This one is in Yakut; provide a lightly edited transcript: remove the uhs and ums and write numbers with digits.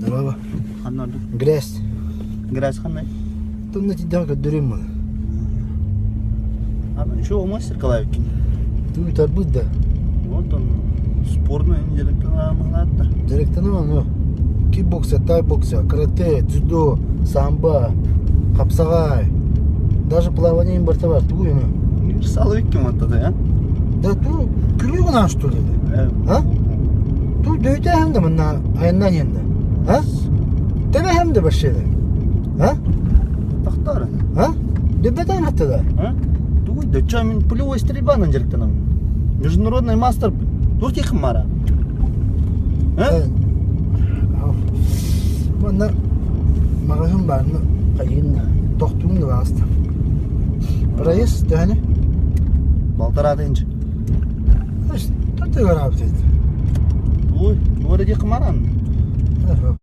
Дороба. Ханна ордук? Грязь. Грязь ханна? Тонна тидэҕэ көрдөрүм маны. Ана еще мастер Калавикин. Туй тарбыт да. Вот он спорный директорна Директорна ну кикбокса, тайбокса, карате, дзюдо, самбо, хапсаҕай. Даже плавание барыта бар. Тугу ну? Универсал ким да, Да ту күлүү гынан что ли? А? Ту дөйдө hem de мына айыннан енді. А? Тебе hem de başladı. А? Тахтар. А? Дөбөтөн хатта да. А? Тугуй да чё мин пулевой стрельбанан директорнамын. Международный мастер. Туох тихмара. А? Манна маҕаһыын баарына хайыын тохтуум да баҕаста. Проезд төһөнү? Полтора тысячи. Что ты говоришь? Ой, ну вроде хмаран. Хорошо.